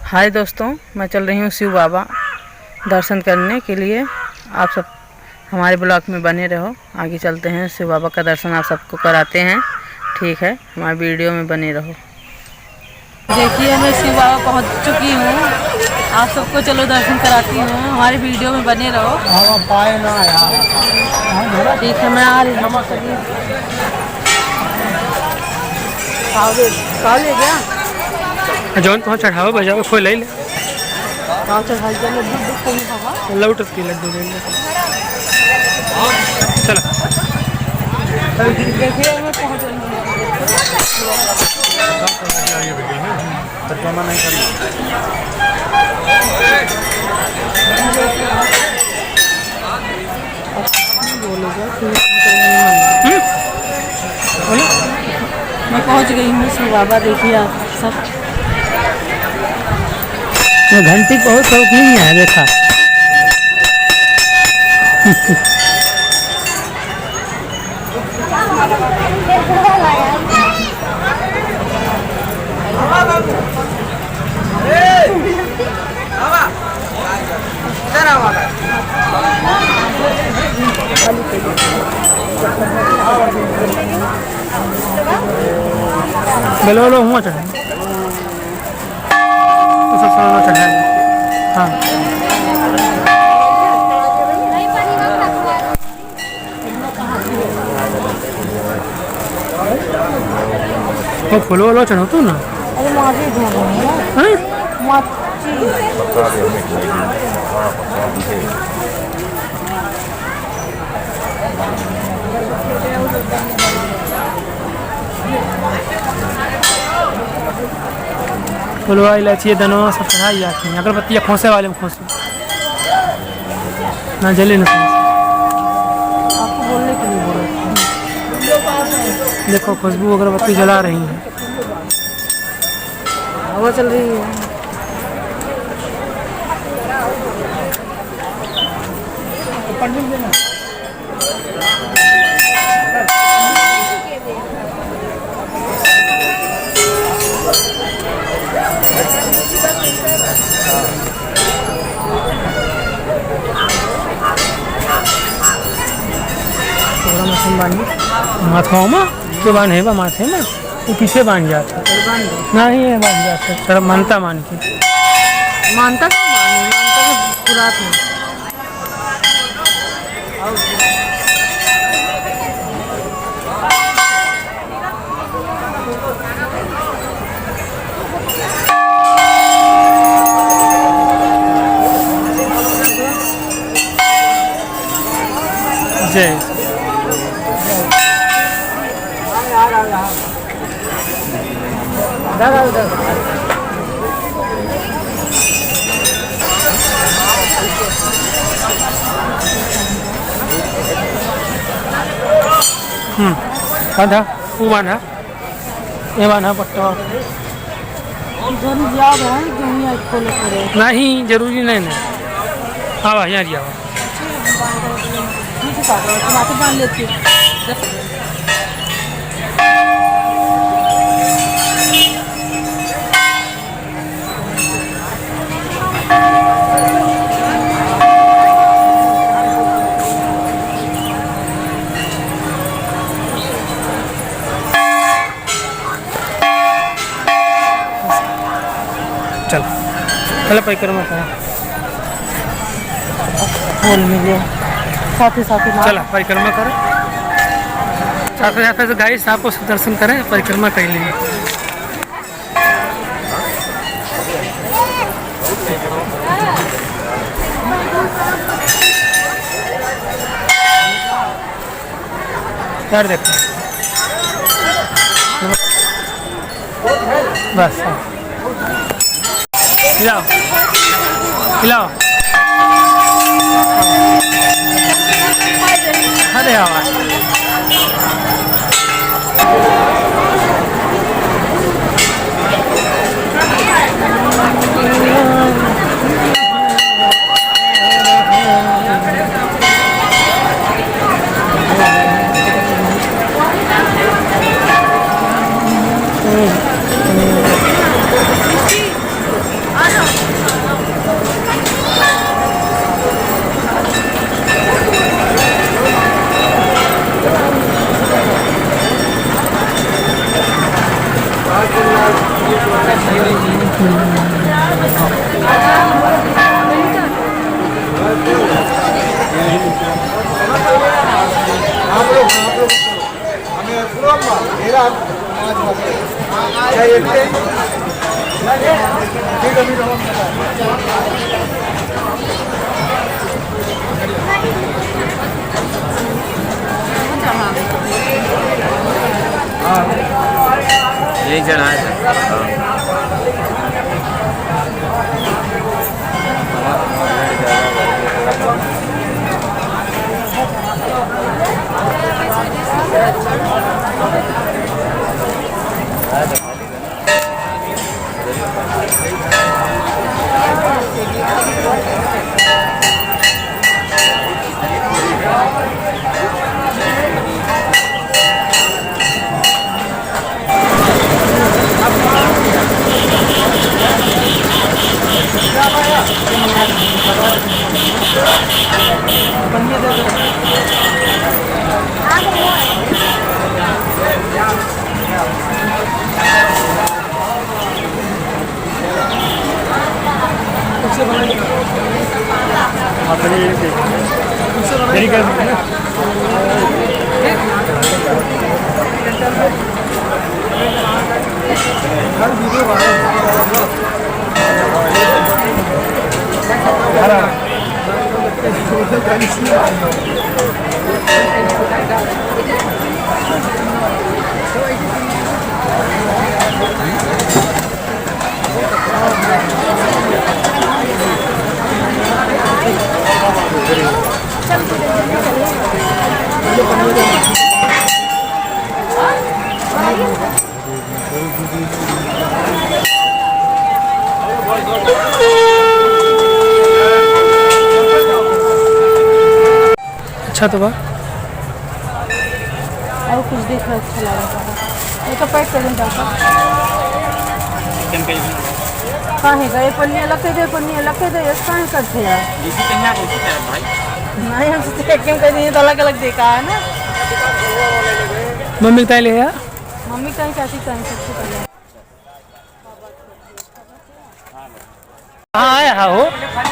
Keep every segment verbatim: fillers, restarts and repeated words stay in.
हाय दोस्तों, मैं चल रही हूँ शिव बाबा दर्शन करने के लिए। आप सब हमारे ब्लॉग में बने रहो, आगे चलते हैं, शिव बाबा का दर्शन आप सबको कराते हैं। ठीक है, हमारे वीडियो में बने रहो। देखिए, मैं शिव बाबा पहुँच चुकी हूँ, आप सबको चलो दर्शन कराती हूँ, हमारे वीडियो में बने रहो। हम पाए ना यार। ठीक है, मैं आ रही हूँ। कहाँ ले गया? जौन तुहाँ चढ़ावे बजावे खोल ले। कहाँ चढ़ाई के लड्डू, लड्डू कौन खावा? लौटत के लड्डू ले ले। चला। देखिए, मैं पहुँच गई हूँ। बोलो, मैं पहुँच गई हूँ शिव बाबा, देखिए आप सब। ये घंटी बहुत शौकीन है, देखा। बोलो, बोलो, हुआ चढ़े। वो सब सामान चढ़ाए। हाँ। वो फूलो वालो चढ़ो तो ना। अरे माँ जी, धो रहे हैं। हैं? माँ जी। फुलवा, इलायची, धनवा सब चढ़ाई जात हैं। अगरबत्ती या खोंसे वाले में खोंसे। ना जले ना खोंसे। आपको बोलने के लिए बोला। देखो, खुशबू अगरबत्ती जला रही है। हवा चल रही है। तोरा मशीन बांधी। माथवा में? के बांधे बा माथे में? वो पीछे बांध जात है। नहीं, ये बांध जात है। थोड़ा मानता मान के। मानता क्यों माने? मानता तो बुरा था। जय। हम्म, बांधा, वो बांधा, ये बांधा पट्टा। जरूर याद है कि हम यहाँ खोले पड़े। नहीं, जरूरी नहीं, नहीं। आवा, यहाँ जी आवा। ठीक है, पापा, हम आके बांध लेते हैं। चल, चल परिक्रमा करा। बोल मिले। साथे साथे ना। चला, परिक्रमा करा। साथे साथे से गाइस आपको दर्शन करें, परिक्रमा कर लेंगे। यार देखो। बस, हाँ। हिलाओ। हिलाओ। अरे यार। चढ़ाए थे। हाँ। अच्छा तो बा। और कुछ देख रहे, अच्छा लगा था। ये तो पैक कर दें, पापा। काहे गए पन्नी अलग के दे, पन्नी अलग के दे, ये काहे करते हैं? नहीं, हम सोचे एक में कर दिए तो अलग अलग देखा है ना। मम्मी का ले यार। मम्मी कहीं, चाची कहीं, सबसे पहले। कहाँ आया है हो?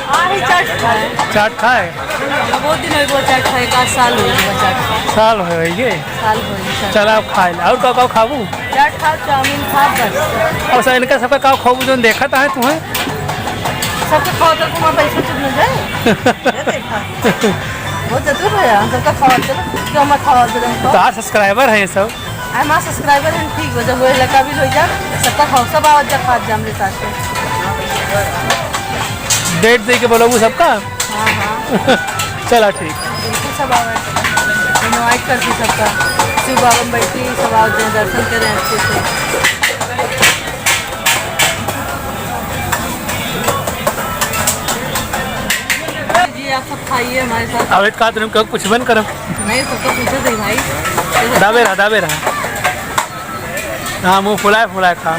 हाँ, ये चाट खाए। चाट खाए? बहुत दिन हो गया चाट खाए, एक आध साल हो गया चाट खाए। साल हो गई ये? साल हो गया चाट। चला, अब खाए ले। और का, का खाबू? चाट खाओ, चाउमीन खाओ, बस। और सब इनका सबका का खाबू, जो देखा था तुम्हें? सबका खाओ तो तुम्हारा पैसा चुप न जाए। ये देखा। बहुत जरूर है, हम सबका खाओ, चलो, क्यों मत खाओ, चलो, खाओ। तो आज subscriber हैं ये सब। आ, हमार subscriber हैं, ठीक बा, जब वो इलाका भी हो जा, सबका खाओ, सब आवत जा, खात जा हमरे साथ में। Date दे के बोलबू सबका? हाँ, हाँ। चला, ठीक। बिल्कुल, सब आवे। Invite कर दी सबका। शिव बाबा में बैठी, सब आवत जाए, दर्शन करें अच्छे से। जी, आप सब खाइए हमारे साथ। अबे का तुम क्यों कुछ बन करब? नहीं, तो, तो पूछो थे भाई। दाबे रहा, दाबे रहा। हाँ, मुँह फुलाए, फुलाए खा।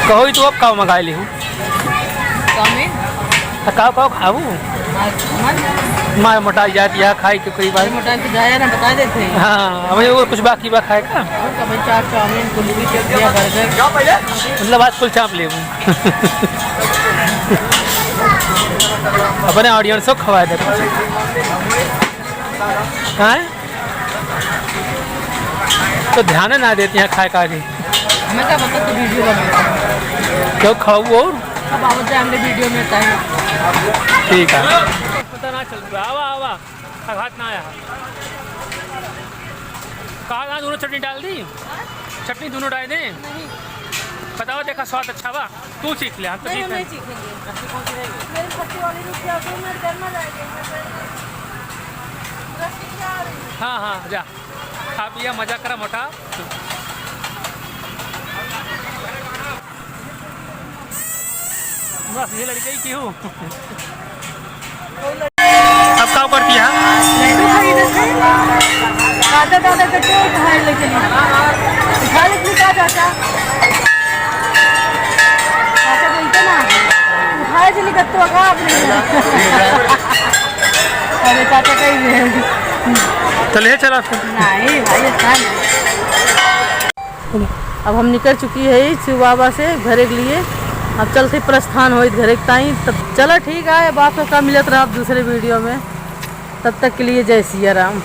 कहो ही तो अब का मंगाए लिहू? चाउमीन? तो का, का खाबू? मार, मार। मार मोटा जात, यहाँ खाई के कोई बात। मोटा के जाया ना, बता देते हैं। हाँ, अब वो कुछ बाकी बा खाए का? और का भाई, चाट, चाउमीन, कुल्फी, पिज्जा, बर्गर। मतलब आज कुल चाप लेबू। अपने audience को खवाए दे। हाँ? तो ध्यान ना देती हैं खाए का भी। हमें क्या पता तू video बनाता है। क्यों खाऊ और? अब आवत जाए हमने video में time। ठीक है। पता ना चल रहा। आवा, आवा। अघात ना आया। कहा ना दोनों चटनी डाल दी? चटनी दोनों डाल दें? नहीं। बताओ, देखा स्वाद अच्छा बा? तू सीख ले, हम तो नहीं, सीख हम ले। नहीं सीखेंगे। मेरे खट्टे वाली रुक जाओ, दो मिनट गर्मा जाएगी। हाँ, हाँ, जा। खा पिया, मजा करा मोटा। बस, ये लड़के ही की हूँ। अब का करती है? लड्डू खरीदत है। दादा, दादा के पेट है, लेकिन उठा लेकिन का चाचा? चाचा बोलते ना, उठाए चली गत्तो का आपने। अरे चाचा कहीं गए। तो ले चला फिर। नहीं भाई, ऐसा नहीं। अब हम निकल चुकी है शिव बाबा से घरे के लिए। अब चलते प्रस्थान होइत घरे के ताई। तब चला ठीक है, अब आप सबका मिलत रहा अब दूसरे video में। तब तक के लिए जय सिया राम।